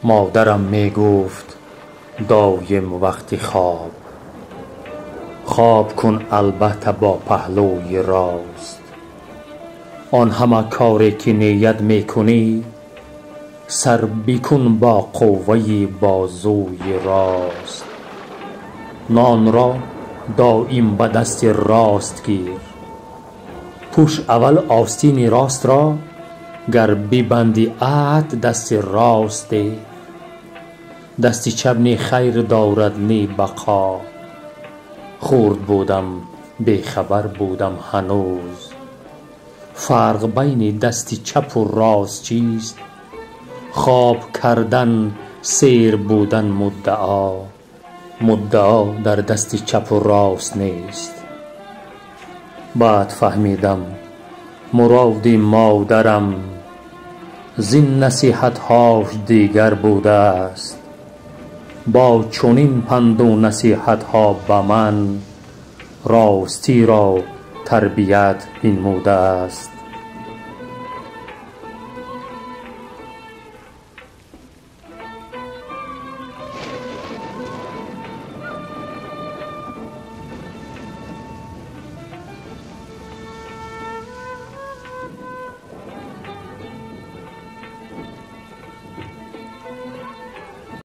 Модарам мегуфт доим вақти хоб: хоб кун, албатта, бо паҳлӯи рост. Он ҳама коре ки ният мекунӣ, сар бикун бо қувваи бозуи рост. Нонро доим ба дасти рост гир, пӯш аввал остини ростро, гар бибандӣ аҳд дасти рост деҳ. Дасти чап не хайр дорад, не бақо. Хурд будам, бехабар будам ҳанӯз, фарқ байни дасти чапу рост чист. Хоб кардан, сер будан муддао, муддао дар дасти чапу рост нест. Баъд фаҳмидам, муроди модарам зин насиҳатҳош дигар будааст. Бо чунин панду насиҳатҳо ба ман ростиро тарбият бинмудааст.